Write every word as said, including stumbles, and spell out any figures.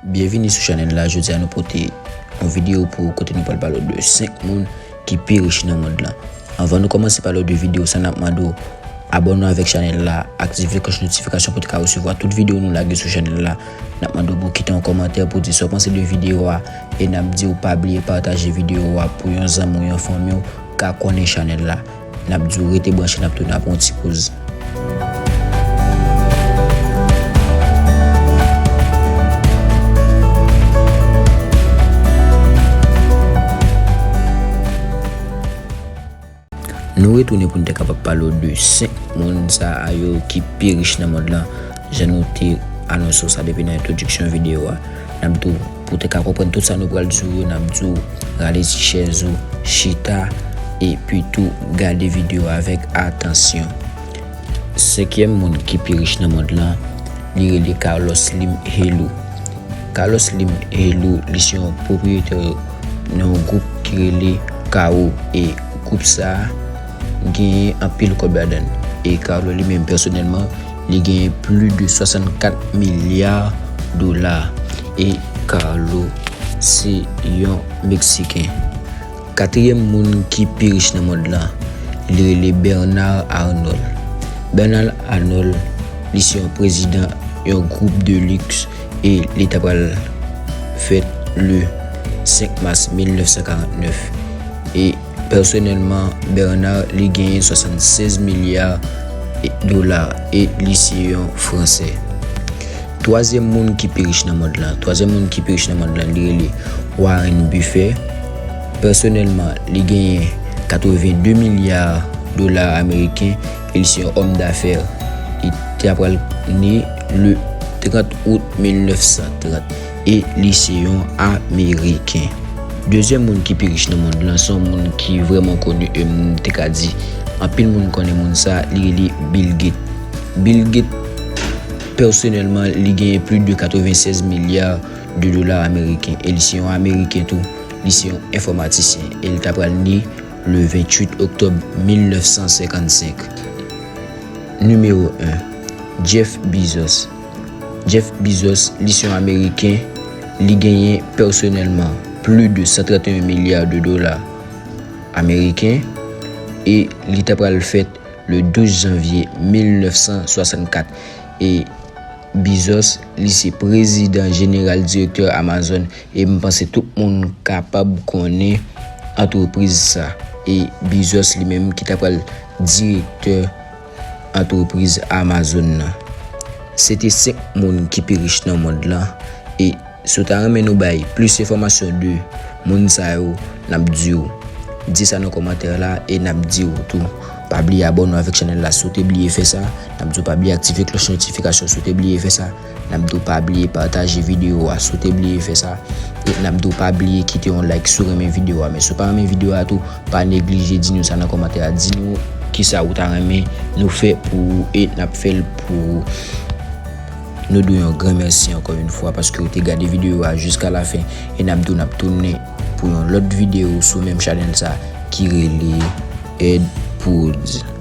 Byenvini sou chanèl la. Jodi a nou pote yon videyo pou ou kote nou pral pale w de senk moun ki pi rich nan mond lan. Anvan nou kòmanse pale w de videyo sa, n ap mande w abòne avèk chanèl la, aktive klòch notifikasyon pou w te ka resevwa tout videyo nou lage sou chanèl la. N ap mande w pou w kite yon kòmantè pou w di sa w panse de videyo a, e n ap di w pa bliye pataje videyo a pou yon zanmi w, yon fanmi w ka konnen chanèl la. N ap di w rete branche, n ap tounen apre yon ti poz. Nou retounen pou n te kapab pale w de senk moun sa a yo ki pi rich nan mond lan, jan nou te anonse w sa depi nan entwodiksyon videyo a. N ap di w, pou w te ka konprann tout sa nou pral di w yo, n ap di w rale ti chèz ou, chita, epi tou gade videyo a avèk atansyon. Senkyèm moun ki pi rich nan mond lan, li rele Carlos Slim Helú. Carlos Slim Helú, li se yon pwopriyetè nan yon gwoup ki rele Kao, e gwoup sa a genyen anpil kòb ladan l. E Carlo li menm pèsonèlman, li genyen plis de swasannkat milya dola. E Carlo se yon Meksiken. Katriyèm moun ki pi rich nan mond lan, li rele Bernard Arnault. Bernard Arnault, li se yon prezidan yon gwoup de liks e li ta pral fèt le senk mas mil nèf san karant nèf. E pèsonèlman, Bernard, li genyen swasannsèz milya dola e li se yon Fransè. Twazyèm moun ki pi rich nan mond lan, twazyèm moun ki pi rich nan mond lan, li rele Warren Buffett. Pèsonèlman, li genyen katreven de milya dola ameriken e li se yon òm dafè. Li ta pral ne le trant out mil nèf san trant e li se yon Ameriken. Dezyèm moun ki pi rich nan mond lan, se yon moun ki vrèman koni, e m te ka di anpil moun konnen moun sa, li rele Bill Gates. Bill Gates, pèsonèlman, li genyen plis de katrevennsèz milya de dola ameriken e li se yon Ameriken tou. Li se yon enfòmatisyen e li ta pral ne le venntuit oktòb mil nèf san senkannsenk. Nimewo en, Jeff Bezos. Jeff Bezos, li se yon Ameriken, li genyen pèsonèlman plis de san trannteyen milya de dola ameriken e li ta pral fèt le douz janvye mil nèf san swasannkat. E Bezos, li se prezidan jeneral direktè Amazon e m panse tout moun kapab konnen antrepriz sa. E Bezos li menm ki ta pral direktè antrepriz Amazon nan. Se te senk moun ki pi rich nan mond lan. E si w ta renmen nou bay plis enfòmasyon de moun sa yo, n ap di w, di sa nan kòmantè la e n ap di w tou. Pa bliye abòne w avèk chanèl la si w te bliye fè sa. N ap di w pa bliye aktive klòch notifikasyon si w te bliye fè sa. N ap di w pa bliye pataje videyo a si w te bliye fè sa. E n ap di w pa bliye kite yon like si w renmen videyo a. Men si w pa renmen videyo a tou, pa neglije di nou sa nan kòmantè a. Di nou kisa ou ta renmen nou fè pou ou e n ap fè l pou ou. Nou di w yon gran mèsi ankò yon fwa paske w te gade videyo a jiska lafen e n ap di w n ap tounen pou yon lòt videyo sou menm chanèl sa ki rele Ed Prodz.